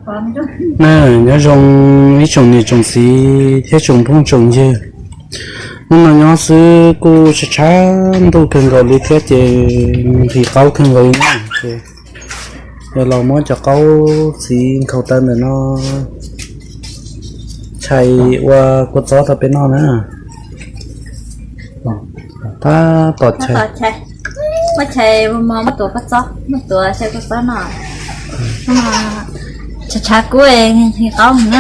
Na, nyob zoo ib tsoom niam tsoom txiv thiab tsoom phooj tsoom ywg. Hnub no nyob xwb kuj tshav tshav ntuj kawg nkaus li thiab ces nqhis qaub kawg nkaus li na ces yog los muab cov qaub txiv nkhaus taw ntawm no tshais ua kua txob rau peb noj na. Tab tom tshais, muab tshais mos mos muab tuav kua txob, muab tuav tshais kua txob no. Tshav tshav kub nqhis qaub na.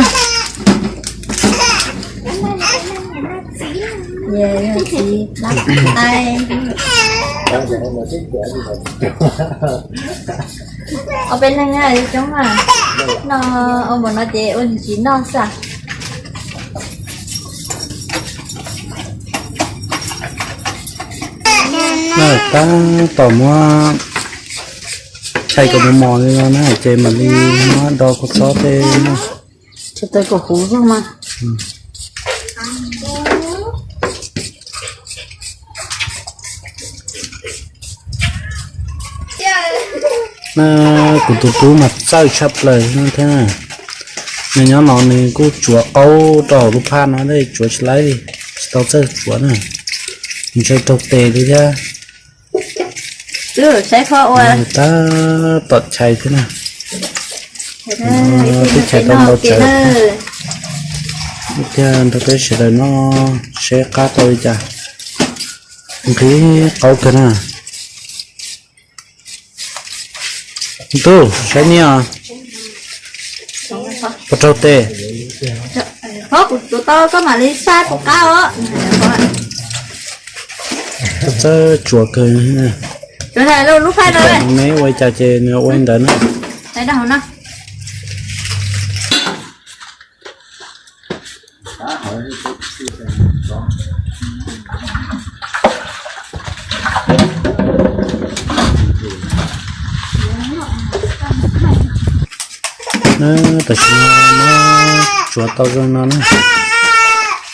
Ua peb leeg coob mas, no ua npaum no ces ua ntsis noj xwb. Tab tom muab tshais kom mos mos li no na ces mam li muab do kua txob tej na. Tshais taw kom huv zog mas. Na, kuv tus tub mas txawj tshaj plaws no thiab na. Nws nyob no nws kuj tsuav qaub rau hauv lub phaj no, tsuav tsis laib li, tsis tau txawj tsuav na. Nws ntshai raug tes li thiab. Tab tom tshais thiab na. Twb tshais tau ntau tsawv thiab. Nrog peb sawv daws noj seb qab tau li cas. Nqhis qaub kawg na. Tub, saib niaj, puas raug tes? Kuv tuav tau koj mam li sab kuv qab os. Txawj tsuav kawg. Neb ua li cas ces nws ua li ntawd na. Tam sim no muab tsuav tau zoo no na.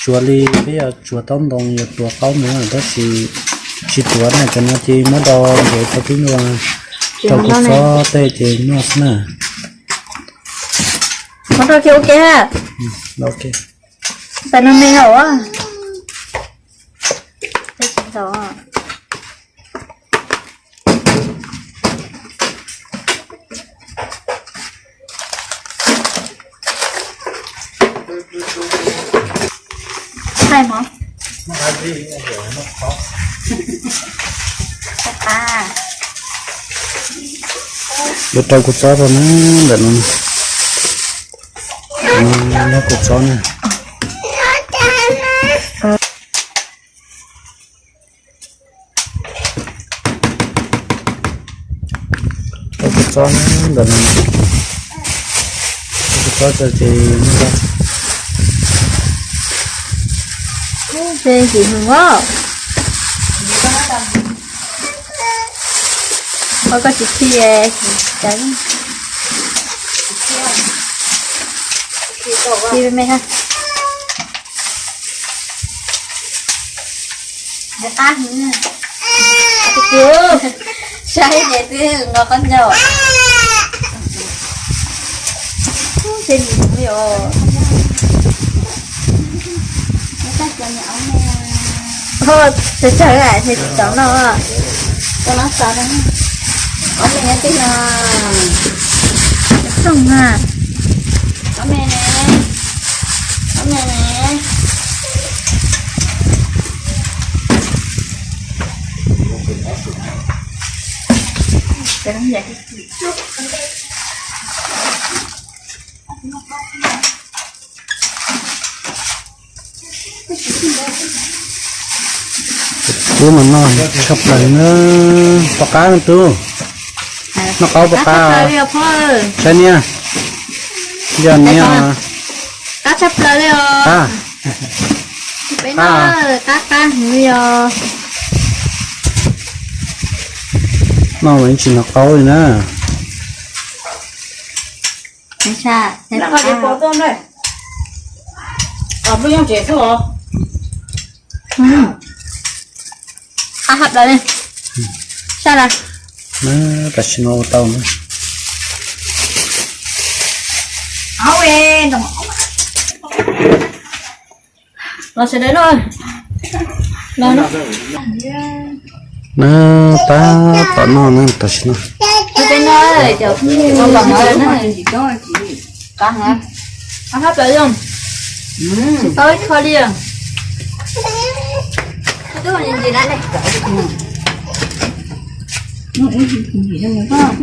Tsuav li peb yuav tsuav taub ntoo yuav tuav qaub ntawd tab sis tsis tuav na, cov no ces muab do ntev tau tib nua, rau kua txob tej ces noj xwb na. Muab rau kiag ua ke ha. Tam no me hauv. Yuav rau kua txob rau na, ntawm no, no kua txob na. Rau kua txob na, ntawm no, rau kua txob rau ces ntshe tsis hwm os. Ua koj tsis khi, khi me ha. Saib ces twb nqa qab ncauj. Ub, ces nws yog tsawg tsawg ces tsis tau noj. Ob me na, tij no, xooj na, ob me ne, ob me ne. Tub mas noj tshaj plaws na, pom qab tub, noj qaub pom qab. Saib niaj, yog niaj, qab tshaj plaws li os. Qab, qab qab hwv li os. Noj mas tsis hnov qaub li na. Qab hab plaws li. Sab las. Tam sim no ua tau na. Los sawv daws noj. Los noj. Na, tab tom noj na, tam sim no. Peb noj, cov phooj ywg, los na. Qab heev. Qab hab plaws li. Tsis paub ib qho li. Twb ntsis na.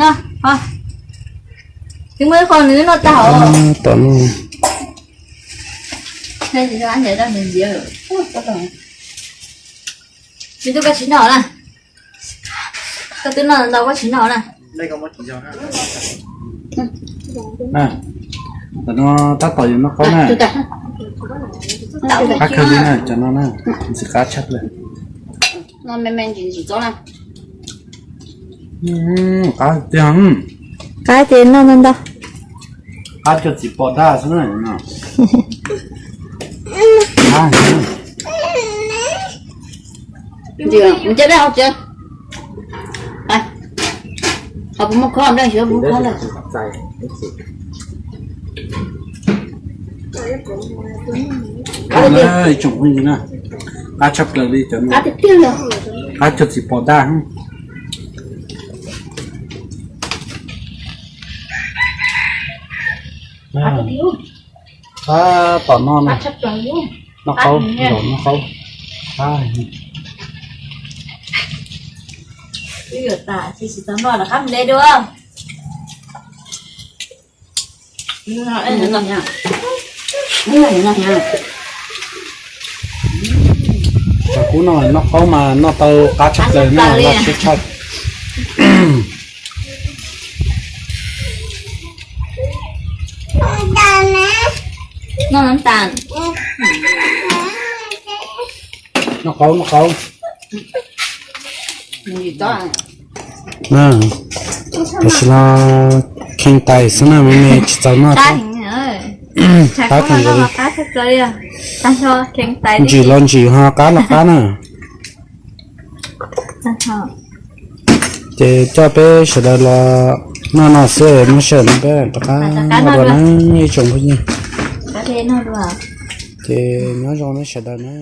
Noj, ho. Twb muaj ib qho nws noj tag hauv. Tom noj. Tsis tub koj tsis noj na. Koj twb noj ntau koj tsis noj na. Tam no tab tom yuav noj qaub na. Qab kawg li na, cov no na, ntxim qab tshaj plaws. Qab tiag. Qab ces noj ntau ntau. Qab cuag txiv pos daj xwb na. Ho puas muaj khob, npej xyuav puas muaj khob lawm. Ib tsoom phooj ywg na, qab tshaj plaws li cov no. Qab cuag txiv pos daj. Qab tom noj na. Noj qaub, noj qaub. Kuv noj, noj qaub mas noj tau qab tshaj plaws na, loj siab tshaj. Noj qaub, noj qaub. Tam sim no kheev tais xwb na, me me tsis txaus noj thiab. Qab kheev tais li. Ntsim los ntsim ho qab los qab na. Ces coj peb sawv daws los noj no xwb, muaj sij hawm no peb rov qab noj dua na ib tsoom phooj ywg. Ces nyob zoo nej sawv daws na.